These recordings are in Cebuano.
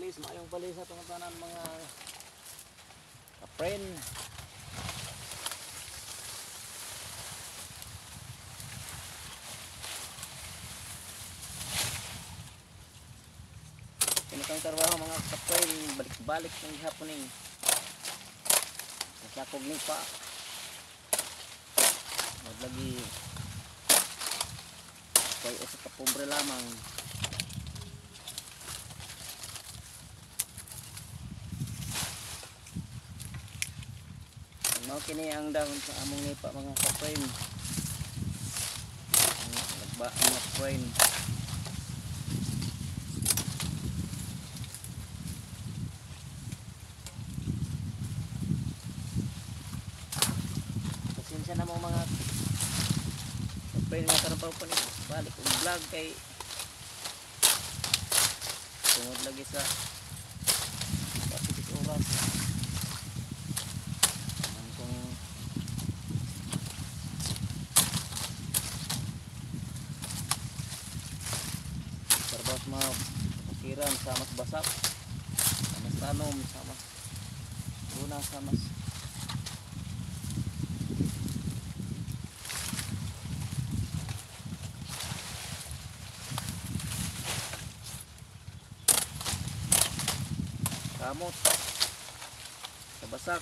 Guys, maayong balisa itong tanan, mga ka-friend. Kini kang trabaho, mga ka-friend, balik-balik ng hapon ni. Nasakog ni pa. Maglagi kay usa ka pobre lamang. Mao kini ang dahon sa among nipa, mga ka-friend. Ang nagba mga friend. Pasensya na mo, mga ka-friend, nga karon pa ko ni balik og vlog kay tungod lagi sa patikis oras. Ang kung trabaho sa mga pakiran sa mas basak, sa mas tanom, sa mas una, sa mas kamot sa basak.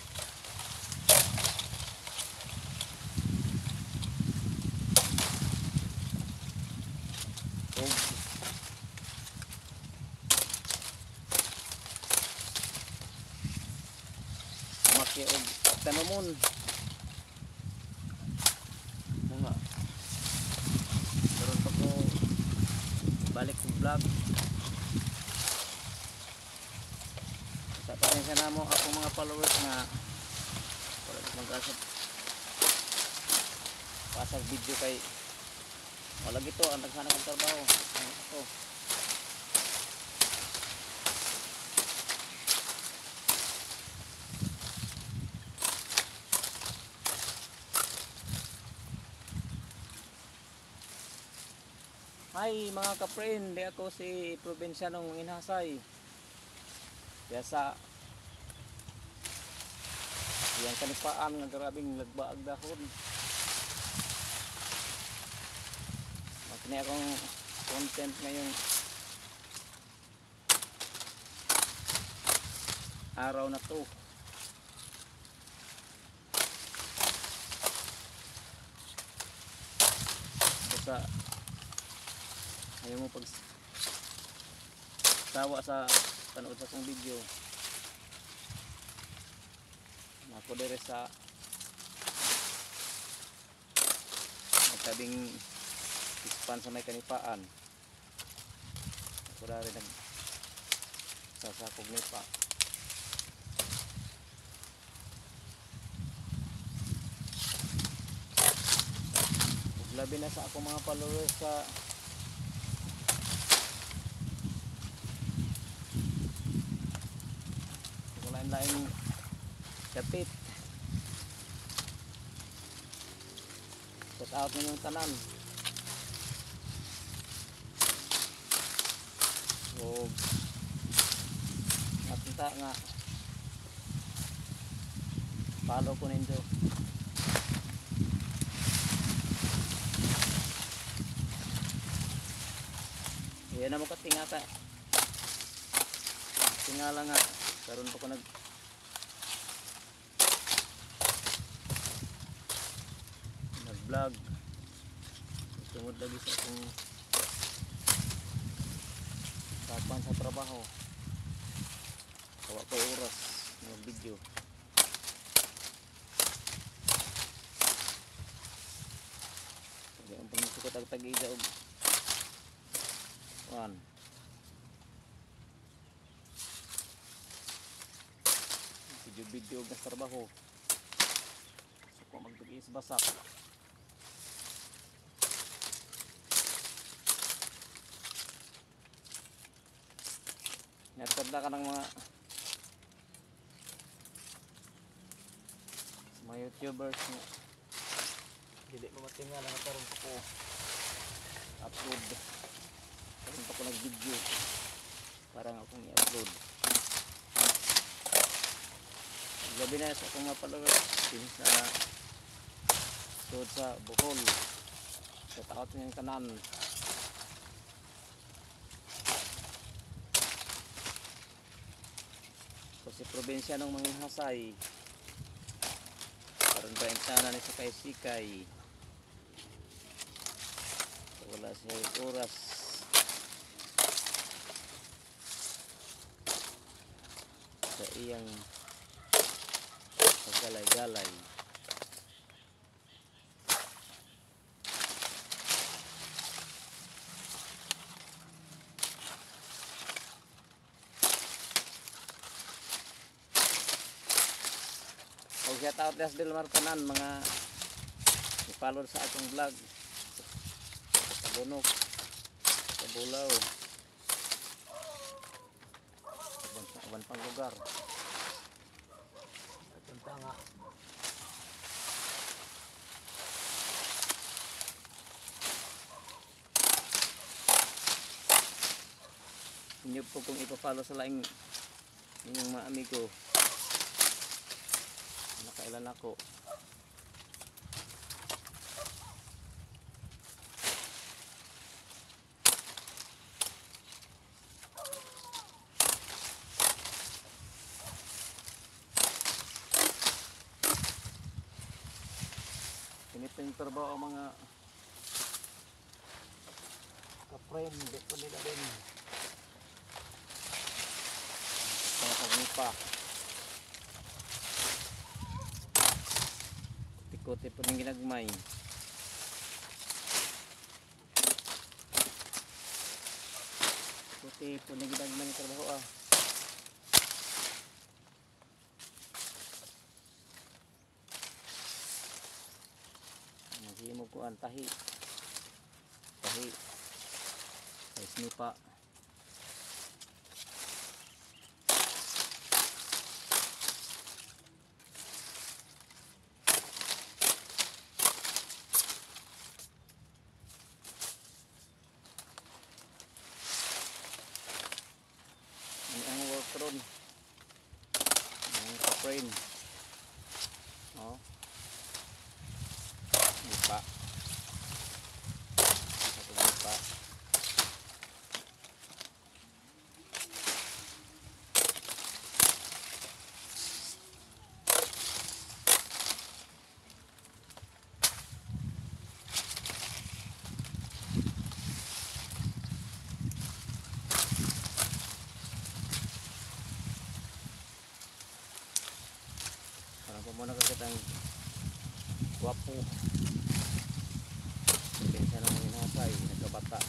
Og maki og tanomon mga karon pa ko balik og vlog. Sa pasensya na mo akong mga followers nga wala ko mag-asa pasag video kay wala gito ang daghan akong trabaho ang ako. Hi mga ka-friend, di ako si Provincianong Inhasay. Kaya sa iyang kanipaan nga grabing lagbaag dahon. Makini akong content ngayong araw na to. Basta ayaw mo pag sawa sa panood sa akong video. Ako dire sa magtabing ispan sa may kanipaan. Ako dari nag sasakog nipa. Ug labi na sa akong mga followers sa lain-laing kapit. Shout out ninyong tanan. O napunta nga follow ko ninyo. Yan na mo katingata. Tingala nga karon pa ko nag vlog tungod lagi sa akong kapan sa trabaho. Wa ko oras ng video. Hindi ang pangsuko tag-tagida og one. Video-video og sa trabaho. Suko magtugis basak. Natanda ka ng mga YouTubers nga dili mo matinga na karon pa ko upload, karon pa ko nag-video para nga akong i-upload. Labi na sa akong mga followers din sa sud sa Bohol. Shout out ng tanan. Kasi probinsya ng mga Hasay. Karon ba intana ni sa kay-sikay. So, wala siya oras. Sa iyang paggalay-galay. Og shout out Des Del Mar tanan mga i-follow sa akong vlog. Sa Bunok, sa Bulaw, sa uban pang lugar. Punta nga. Inyo po kung ipa-follow sa laing inyong mga amigo. Nakailan ako. Ganito yung trabaho ang mga ka-friend. Di ko nila din. Mga pagnipa. Kuti-kuti po ng ginagmay. Kuti po ng ginagmay ng trabaho ah. Maghimo ko ang tahi. Tahi. Ay snipa. Ang work ron. Ang ka-frame. Oh. Nipa. Nipa. Parang pa muna kakitang gwapo. Pensa ng mga inasay, nagkabata.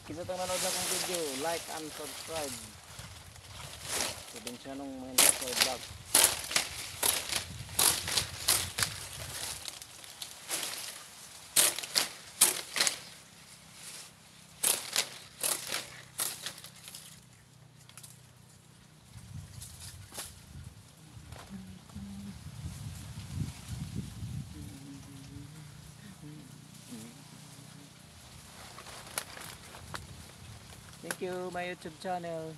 Kinsa tong nanood na akong video, like and subscribe. Probinsyanong mga nasa vlog. Thank you, my YouTube channel.